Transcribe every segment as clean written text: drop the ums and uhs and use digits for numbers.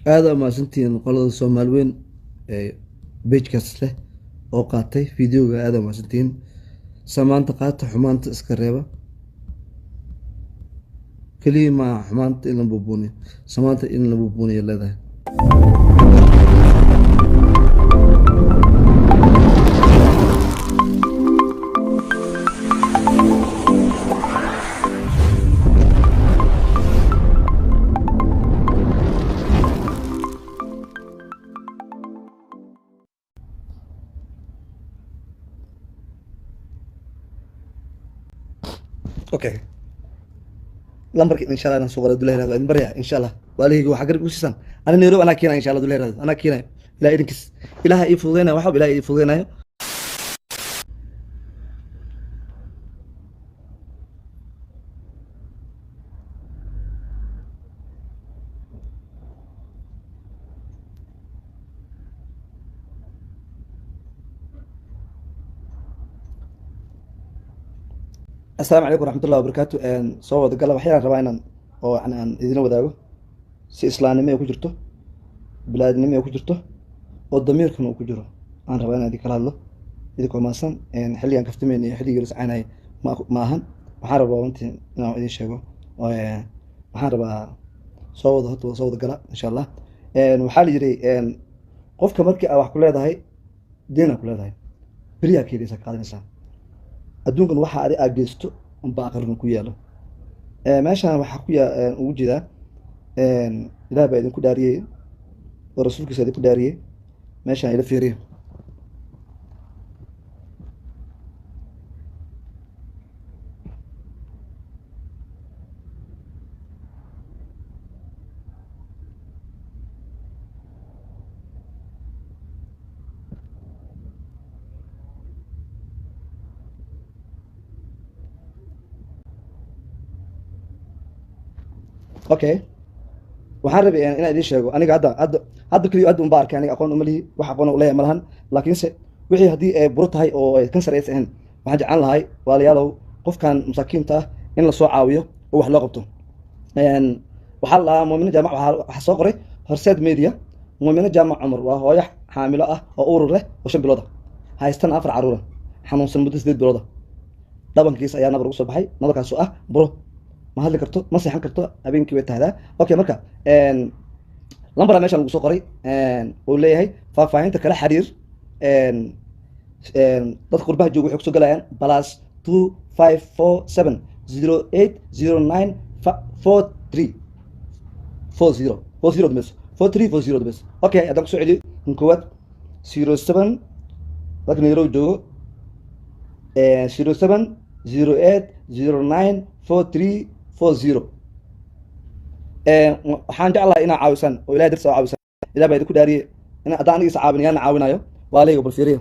Aada umahadsantihiin qolada Soomaali weyn ee page-kaas leh oo qaatay videoga. Aada umahadsantihiin. Samaanta qaata, xumaanta iska reeba. Keliya maaha xumaanta in la buubuuniyo, samaanta in la buubuuniyo leedahay. Okay, lambarka insha Allah inaan soo qoray Abdullahi Raado idin baryaa insha Allah. Waalihayga waxaa garab igu siisaan ani Nairobi anaa keenaya insha Allah. Abdullahi Raado anaa keenayo, ilaah idinkiis, ilaaha ii fududeynayo, waxba ilaah ii fududeynayo. Assalaamu calaykum waraxmatullahi wabarakaatu. Soo wada gala. Waxyaalaan rabaa inaan oo yani aan idina wadaago si islaamnimo ay ku jirto, bilaadnimo ay ku jirto, oo damiirkuna uu ku jiro. Aan rabaa inaan idin kala hadlo idinkoo mahadsan. Xilligan kaftameyn iyo xilligii lascaynayay ma ahan. Waxaan rabaa runtii inaan idin sheego. Waxaan rabaa soo wada horta soo wada gala insha Allah. Waxaa la yidhi qofka markii aa wax ku leedahay deen aa ku leedahay, beriyaa ka helaysaa, ka qaadanaysaa. Adduunkan waxa adi aa geysto unbaa aqrina ku yaalo. Meeshaan waxaa ku yaa ugu jeedaa, ilaah baa idinku dhaariyey oo rasuulkiisa idinku dhaariyey. Meeshaan ila fiiriyo. Okay, waxaan rabay inaan idiin sheego aniga hadda keliya hadda unbaa arkay. Aniga aqoon uma lihi, wax aqoon u leeyahay ma lahan, laakiinse wixii haddii ay buro tahay oo ay kansar aysan ahayn, waxaan jeclaan lahay walaalayaalow qofkan masaakiinta ah in lasoo caawiyo oo wax loo qabto. Waxaa la dhahaa Muumino Jaamac. Waxaa soo qoray Horseed Media. Muumino Jaamac Cumar waa hooyo xaamilo ah oo urur leh oo 5 bilood ah, haystana 4 caruura, xanuunsan muddo 8 bilood ah. Dhabankiisa ayaa nabar ugu soo baxay, nabarkaas oo ah buro. Ma hadli karto, ma seexan karto, habeenkii way tahdaa. Okay, marka lambara meeshaan lagu soo qoray uu leeyahay faahfaahinta kala xiriir. Dadka qurbaha jooga waxay kusoo galayaan +254 708 09 43 40 40 dambeyso, 43 40 dambeyso. Okay, haddaan kusoo celiyo kan koowaad, 07, dadka Nairobi joogo, 07 08 09 43 40. Waxaan jeclahay inaa caawisaan oo ilahay dartiis oo caawisaan. Ilah baa idinku dhaariyey in haddaan aniga is caawin yaana caawinayo. Waa layga bal fiiriya.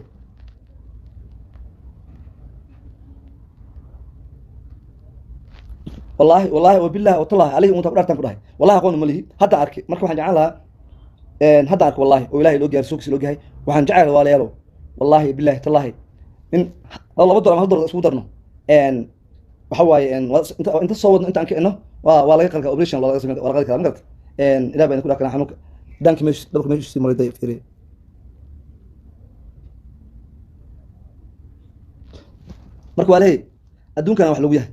Wallahi wallahi wabillahi watallahi alihi unta ku dhaartaan ku dhahay, wallahi aqoon uma lihi, hadda arkay. Marka waxaan jeclaan lahaa, hadda arko wallahi oo ilahay loo gaari suugsi loo gahay. Waxaan jecelahay walaalayaalow, wallahi billahi tallahi, in 2 dolar ama 1 dolar isku darno. Waxa waaye inta soo wadno inta aan kicino waa laga qalka operation waa laga sameyn, waa la qali karaa, ma garata? Ilaah baa idinku dhaar karaa xanuunka daanka meesha dhabarka meesha sii maray day fiiriya. Marka waa leeyahay adduunkana wax lagu yahay.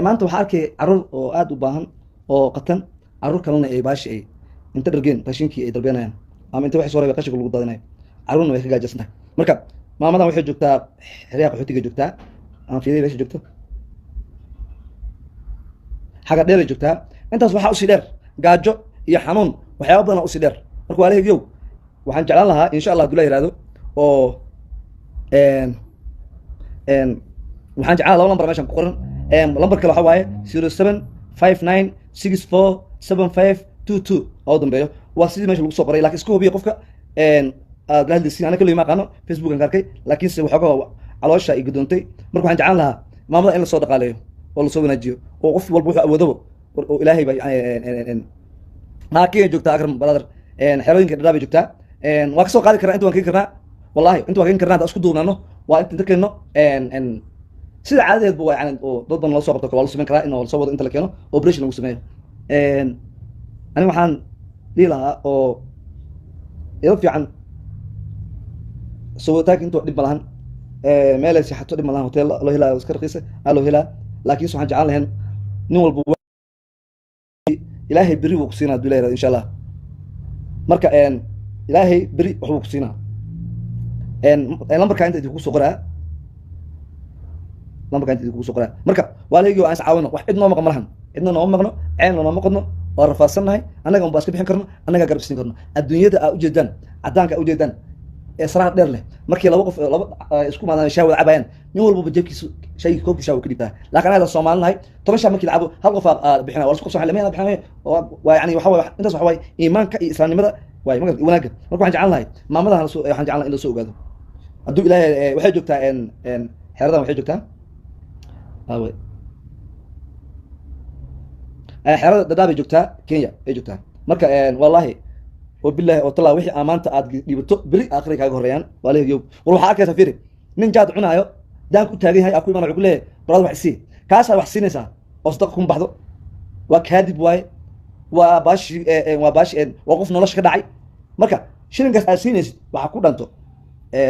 Maanta waxaa arkay carruur oo aad u baahan oo qatan, carruur kalena ay baashi ay inta dhargeen raashinkii ay dalbeenayaan ama inta waxay soo reebay qashinka lagu daadinayo, carruurna way ka gaajaysan tahay. Marka maamadan waxay joogtaa xeryaha qaxootiga joogtaa. Aan fiiriya meesha joogto, xaga dheer ay joogtaa. Intaas waxaa usii dheer gaajo iyo xanuun, waxyaaba badan usii dheer. Marka waa leeyahay, waxaan jeclaan lahaa insha Allah hadduu la yihahdo oo waxaan jeclaan laba lambar meeshan ku qoran. Lambar kale waxaa waaye 07 59 64 75 22 oo dambeeyo. Waa sidii meesha lagu soo qoray, lakin iska hubiya qofka aad la hadlaysiin. Aniga kaloo ma aqaano, Facebook aan ka arkay, laakiinse waxoogaa caloosha ay gudoontay. Marka waxaan jeclaan lahaa maamada in lasoo dhaqaaleeyo oo lasoo wanaajiyo oo qof walba wuxuu awoodaba oo ilaahay ba. Haa, Kenya joogtaa Akram brother, xerooyinka Dhadhaa bay joogtaa. Waa kasoo qaadi karnaa inta waan keeni karnaa, wallahi inta waan keeni karnaa haddaan isku duubnaano. Waa inta keeno sida caadadeedba waa yani oo dad badan loo soo qabto, waa la samayn karaa in lasoo wado inta la keeno operation lagu sameeyo. Aniga waxaan dhihi lahaa oo ila fiican, soo wadataanka intuu dhib ma lahan, meelay seexato dhib ma lahan, hotel loo helaayo iska raqiisa aa loo helaa. Laakiinse waxaan jeclaan lahayn nin walba Ilaahay beri wuu ku siinaa haduu Ilahay yirahdo, insha Allah. Marka Ilaahay beri waxbuu ku siinaa. Lambarkaa inta idinku soo qoraa, lambarkaa inta idinku soo qoraa. Marka waalahaygi aan is caawino. Wax cid noo maqan ma lahan, cidna nooma maqno, ceelna nooma qodno, waa rafaadsannahay. Annaga un baa iska bixin karno, annagaa garab siin karno. Adduunyada aa ujeedaan, caddaanka aa ujeedaan ee saraha dheer leh, markii laba qof laba isku maadaan shaah wada cabayaan, nin walbaba jeebkiisa shay koobkii shaah uu ka dhibtaa. Laakiin anaga Soomaali nahay, 10 shaah markii la cabo hal qof aa bixina, waa la isku qabsan, lama bixina. Waa yani waxa waay intaas, waxa waay iimaanka iyo islaamnimada waay magarad wanaagga. Marka waxaan jeclaan lahay maamadan lasoo, waxaan jeclaan lahay in lasoo ogaado hadduu Ilaahay. Waxay joogtaa xeeradan, waxay joogtaa awe xeerada Dadaab ay joogtaa, Kenya ay joogtaa. Marka wallahi oo billahi oo talaa, wixii amaanta aad dhibato beri aakhira kaaga horeeyaan, waa la hegiyo. War waxaa arkaysaa, fiiri, nin jaad cunaayo, daanku u taagan yahay, aa ku imaan, wuxuu ku leeyahay, "Brother, wax isii." Kaasaa wax siinaysaa oo sadaqa kuma baxdo. Waa kaadib waaye, waa baashi, waa baashi, waa qof nolosha ka dhacay. Marka shilinkaas aad siinaysid waxaa ku dhanto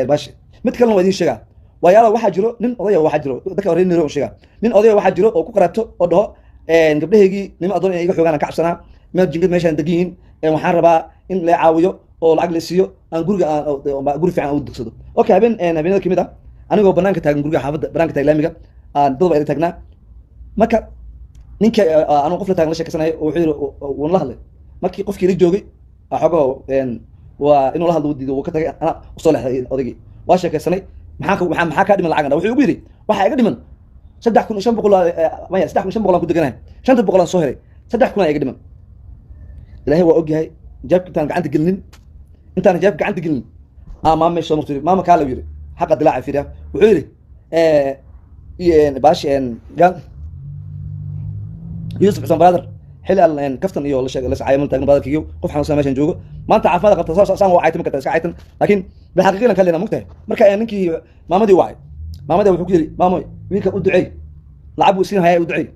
baashi. Mid kalena waa idiin sheegaa. Waayaala waxaa jiro nin odaya, waxaa jiro dadka reer Nairobi sheegaa, nin odaya waxaa jiro oo ku qaraabto oo dhaho, "Gabdhahaygii nima adoon inay iga xoogaan aan ka cabsanaa, meel jingad meeshaan degan yihiin, waxaan rabaa in la caawiyo oo lacag la siiyo, aan guriga aan guri fiican u degsado." Okay, habeen habeenada kamid ah, anigoo banaanka taagan guriga xaafadda, banaanka taagan laamiga, aan dad baa ila taagnaa. Marka ninka anuu qof la taagan la sheekaysanaya, wuxuu yiri, wuuna la hadlay. Markii qofkii la joogay xogoo waa inuu la hadlo diido, wuu ka tagay. Anaa usoo leexday odaygii, waa sheekaysanay. Maxaa kaa dhiman lacag? Wuxuu igu yidhi, "Waxaa iga dhiman 3500." Maya, 3500 aan ku deganahay, 500 aan soo helay, 3000 aa iga dhiman. Ilaahay waa ogyahay, jaabka intaan gacanta gelinin, intaan jaabka gacanta gelinin aa maama meesha soo marto. Yiri, "Maama, kaale." Yiri, xaqa dilaaca fiiriya. Wuxuu yidhi, baashi gaal Yusuf Xuseen, brother, xilli aan kaftan iyo la sheeg la sacay mal taagna, brotherkiyo qof xanuunsan meeshan joogo maanta, caafimaad qabta, saan waa caytan karta, iska caytan, laakiin bilxaqiiqiyan ka leena mugtahay. Marka ninkii maamadii wacay, maamadii wuxuu ku yidhi, "Maamoy, wiilka u duceey, lacag buu siin hayaa, u duceey,"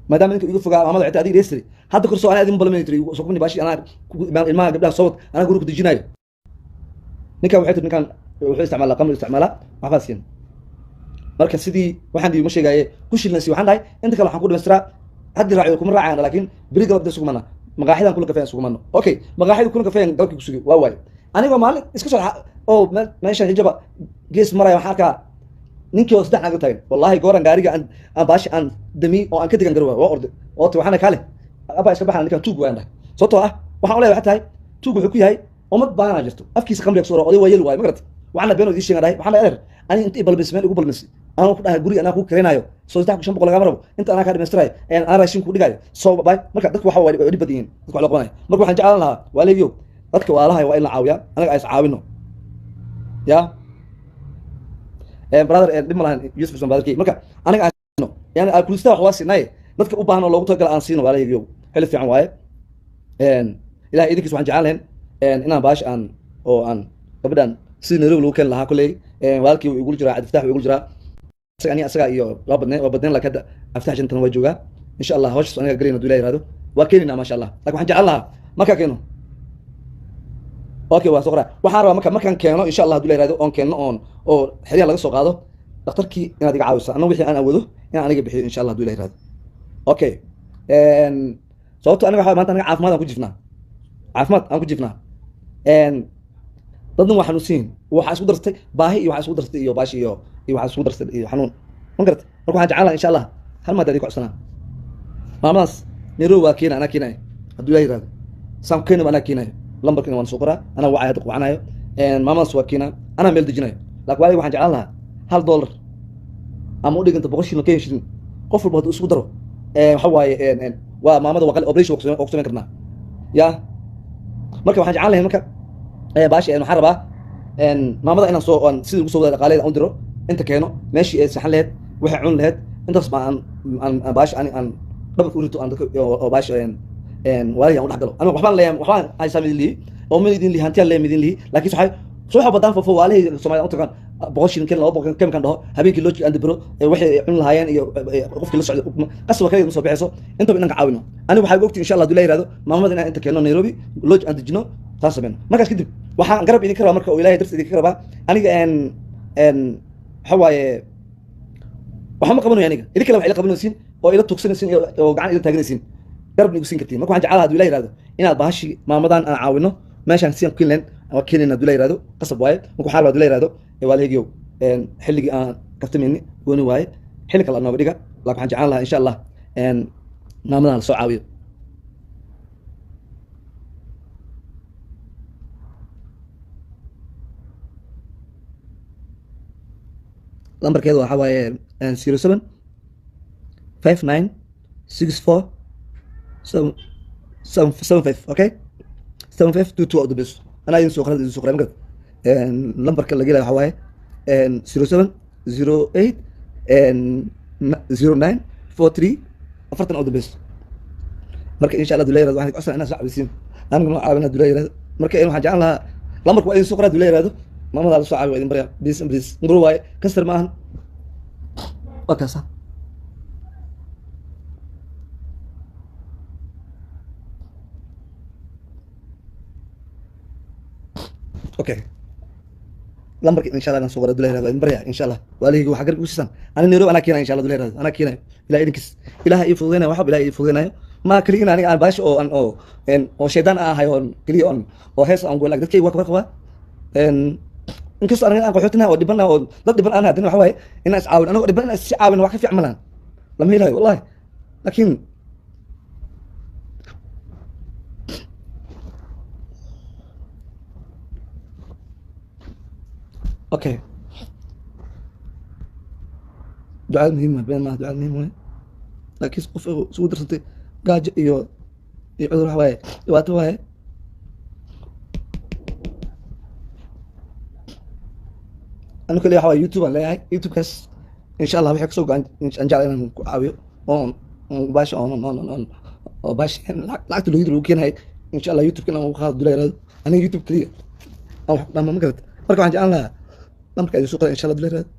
maadaama ninka igu fogaa. Maamada xitaa, "Adiga dheestiri hadda korsoo, anaa idin balmay," tiri, "soo kumni baashi, anaa ilmaha gabdhaha soo wad, anaa guriga ku dejinayo." Ninkan waxay tiri, ninkan wuxuu isticmaalaa qamri, isticmaalaa waxbaa siin. Marka sidii waxaan dhibi ma sheegaaye, ku shilna si waxaan dhahay, inta kale waxaan ku dhamaystiraa haddi raaciyo kuma raacayaan, laakiin beri galabta isugu mana maqaaxidan kula kafeyan isugu mano. Okay, maqaaxida kula kafeyan galabkii kusugay waa waaye. Anigoo maalin iska soo oo meeshan hijaba gees maraya, waxaan arkaa ninkii oo saddex naag la taagan. Wallahi gooran gaariga aan baashi aan damiy oo aan ka degan garowa, waa orday oo ti waxaana kaale abaa iska baxana, ninkan tuug waan dhahay. Sababtoo ah waxaan u leeyahay waxay tahay, tuug wuxuu ku yahay ummad baahanaa jirto, afkiisa qamriga kusoo oday waa yel waaye, ma garat? Waxaana been oo idiin sheegan dhahay. Waxaan dhahay, "Adeer, ani inta i balmis meel igu balmis, anoo ku dhahay guriga anaa kuu karinayo, soo 3500 lagama rabo, inta anaa kaa dhamaystirayo, anaa raashin ku dhigayo." Soo bay marka dadku waxa waa dhib badan yihiin, dadku wax loo qabanayo. Marka waxaan jeclaan lahaa, waaleegiyo, dadka waalahay waa in la caawiyaa, anaga ay is caawino. Ya brother, dhib ma lahan, Yusuf Xuseen brotherkey. Marka aniga aan siino, yani kulista wax waa siinaye, dadka u baahan oo loogu talagala aan siino. Waaleegiyo, xilli fiican waaye. Ilahay idinkiis waxaan jeclaan lahayn inaan baash aan oo aan gabadhan sidii Nairobi lagu keeni lahaa. Kolley walaalkii wuu igula jiraa, Cabdifataax wuu igula jiraa, isaga ani asaga iyo waa badneen, waa badneen, laakiin hadda Cabdifatax jantan waa joogaa. Insha Allah hawshaas aniga galayna, haduu Ilahi yihahdo waa keeninaa, maasha Allah. Lakin waxaan jeclaan lahaa markaa keeno. Okay, waa soo qoraa. Waxaan rabaa marka markaan keeno, insha Allah, haduu Ilahi yihahdo, oon keenno oon oo xeryaha laga soo qaado, dhakhtarkii inaad iga caawiso, anna wixii aan awoodo inaan aniga bixiyo, insha Allah, haduu Ilahi yihahdo. Okay, sababto aniga waxa maanta aniga caafimaad aan ku jifnaa, caafimaad aan ku jifnaa. Dadna waa xanuunsan yihin, waxaa isku darsatay baahi iyo waxaa isku darsatay iyo baashi iyo waxaa isku darsatay iyo xanuun, ma garat? Marka waxaan jeclaan lahaa, insha Allah, hal maada idin ku codsanaa. Maamadaas Nairobi waa keena, anaa keenayo hadduu Ilahi yihahdo. Saan ku keenaba anaa keenayo, lambarkina waan soo qoraa, anaa wacay hadda wacanayo. Maamadaas waa keenaa, anaa meel dejinayo. Laakiin waaliga waxaan jeclaan lahaa $1 ama u dhiganta 100 shilin, Kenya shilin, qof walba hadduu isku daro, waxa waaye waa maamada waa qali operation waa ku samayn karnaa. Ya, marka waxaan jeclaan lahay, marka baashi waxaan rabaa maamada inaan soo aan sidii ugu soo wada dhaqaaleeda aan u diro, inta keeno, meeshii ay saxan lahayd, waxay cuni lahayd, intaas ba aan baashi ani aan dhabarka u rito, aan dadka oo baashi waalihii aan u dhex galo. Aniga waxbaan leeyahay, waxbaan haysaa midin lihi oo ma idin lihi, hantiyaan leeyahay midin lihi, laakiin waxay soo waxa badaan fofo waalihii Soomaalida u tagaan. 100 shilin keen, 200 keen kan dhaho, habeenkii loo aan dibro waxay cuni lahaayeen iyo qofkii la socday qasba kaliya ma soo bixayso. Intaba inaan ka caawino aniga waxaa ogtiin, insha Allah haduu la yihahdo, maamada inaan inta keeno Nairobi, lodge aan dejino, taas sameyno. Markaas kadib waxaan garab idinka rabaa, marka oo Ilahay darsi idinka rabaa, aniga en waxa waaye waxba ma qabanayo aniga, idin kale wax ila qabanaysiin oo ila tuugsanaysiin oo gacan ila taaganaysiin, garab igu siin kartiin. Marka waxaan jeclaha haduu Ilahay yihahdo inaad bahashi maamadan aan caawino meeshaan si aan ku keenleen waa keenayna haduu Ilahay yihahdo, qasab waaye. Marka waxaan rabaa haduu Ilahay yihahdo, waalahaygiyow, xilligii aan kaftamayni gooni waaye, xilli kale nooga dhiga, laakiin waxaan jeclaan lahaa insha Allah maamadan la soo caawiyo. Lambarkeedu waxaa waaye 075964 7 7 75, okay, 7522 u dambeyso. Anaa idin soo qoray, idin soo qoray. Marka lambarka laga helayo waxaa waaye 0708094340 u dambeyso. Marka insha Allah dula yirahdo waxaan codsan inaad soo caawisiin, aniga noo caawin haduu la yirahdo. Marka waxaan jeclaan lahaa lambarka waa idin soo qoray haduu la yirahdo, maamada la soo caawi, waa idin barya, please please. Muru waaye, kastar ma ahan, waa kaasa. Okay, lambarka insha Allah inaan soo qoray haduu la yirahdo, waa idin barya insha Allah. Waaligayga waxaa garab igu siisan ani Nairobi anaa keenayo insha Allah haduu la yirahdo, anaa keenayo ilaah idinkiis, Ilaah ii fududeynayo, waxba Ilaah ii fududeynayo ma kaliya in aniga aan baashi oo aan oo en oo shaydaan aan ahay oo kaliya on oo hees aan gool dadkayga waa kabar qabaa. Inkastoo aniga aan qaxootina oo dhiban oo dad dhiban aan haddana waxa waaye inaan is caawin, anagoo dhiban inaan is caawin wax ka fiican malahan, lama helayo wallahi. Laakiin okay, ducada muhiim waa, been maaha, ducada muhiim waay. Laakiin qof isugu darsantay gaajo iyo cudur waxa waaye dhibaato waaye. Anu kaliya waxa waaye YouTube aan leeyahay, YouTubekaas insha Allah waxay kasoo go-an aan jeclay inaan ku caawiyo oon baasha oon oon oon oo baasha lacagta looyada lagu keenahay insha Allah YouTube inaan ugu qaado dula yiraahdo, aniga YouTube kaliya aan wax ku dhama ma garata. Marka waxaan jeclaan lahaa lambarka idin soo qoray insha Allah dula yiraahdo.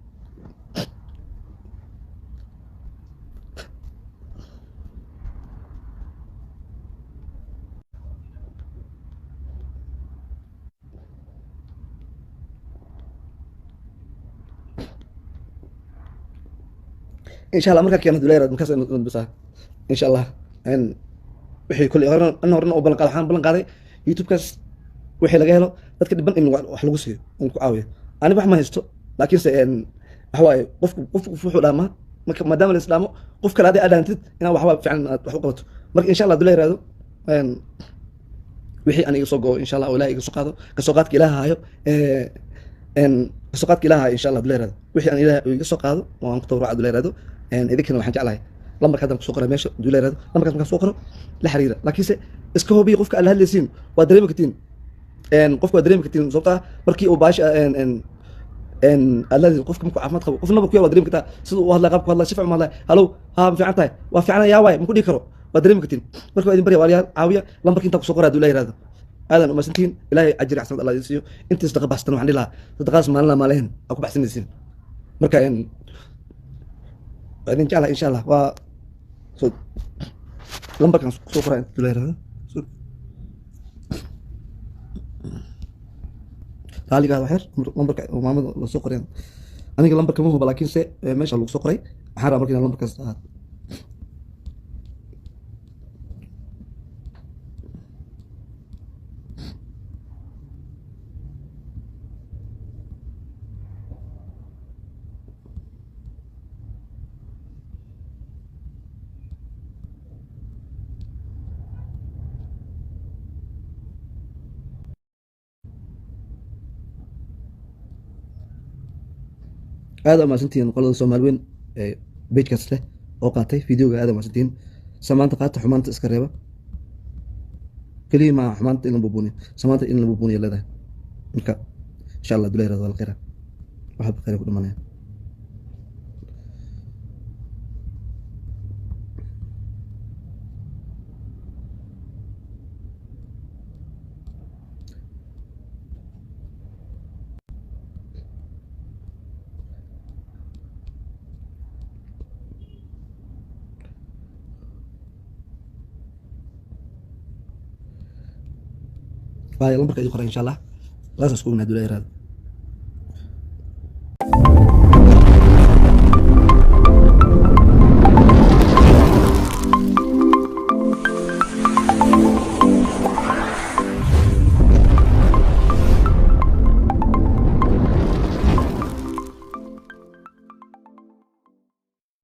Insha Allah markaa keeno dula yiraahdo markaas inuu bisaa insha Allah wixii kulli horena in horena u ballan qaaday, waxaan ballan qaaday YouTubekaas wixii laga helo dadka dhiban in wax lagu siiyo in ku caawiyo. Aniga wax ma haysto, laakiinse waxa waaye qofku wuxuu dhaamaa marka maadaama la islaamo qof kale hadii aad dhaantid inaad waxba fiican aad wax u qabato. Marka insha Allah dula yiraahdo wixii aan iga soo go'o insha Allah oo Ilaah iga soo qaado, kasoo qaadka Ilaah hayo, kasoo qaadka Ilaah hayo insha Allah dula yiraahdo, wixii aan Ilaah iga soo qaado oo aan ku tabaruca dula yiraahdo. Idinkana waxaan jeclahay lambarka haddaan kusoo qoray meesha dula yiraahdo, lambarkaas markaan soo qoro la xiriira, laakiinse iska hubiya qofka aad la hadlaysiin, waa dareemi kartiin qofka, waa dareemi kartiin sababta ah markii uu baasha aad la hadlaysid qofka markuu caafimaad qabo, qof nabar ku yaal waa dareemi kartaa siduu u hadlay, qaabku hadlay, si fiican u hadlay, halow haa ma fiican tahay, waa fiican yaa waay ma ku dhihi karo, waa dareemi kartiin. Marka waa idin barya walaalayaal, caawiya lambarka intaa kusoo qoray hadduu Ilaah yiraahdo. Aadan umasantihiin, Ilaahay ajri xasanad Allah idin siiyo. Intii sadaqa baxsatan waxaan dhihi lahaa sadaqadaas maalin maalin aa ku baxsanaysiin. Marka waa idin jeclahay insha Allah. Waa so lambarkan kusoo qoray inta Ilaah yiraahdo raaligaada wax yar lambarka oo maamada la soo qoray, aniga lambarka ma huba, laakiinse meesha lagu soo qoray waxaan rabaa marka inaan lambarkaas aad aad umahadsantihiin qolada Soomaali weyn ee pagekaas leh oo qaatay videoga, aad umahadsantihiin. Samaanta qaata, xumaanta iska reeba. Keliya maaha xumaanta in la bubuuniyo, samaanta in la bubuuniyo leedahay. Marka insha Allah dula yirahdo waa la khayra, waxba khayr ku dhamanaya. Bye. Lambarka idin qoray, insha Allah laas isku ognaa dula iraado.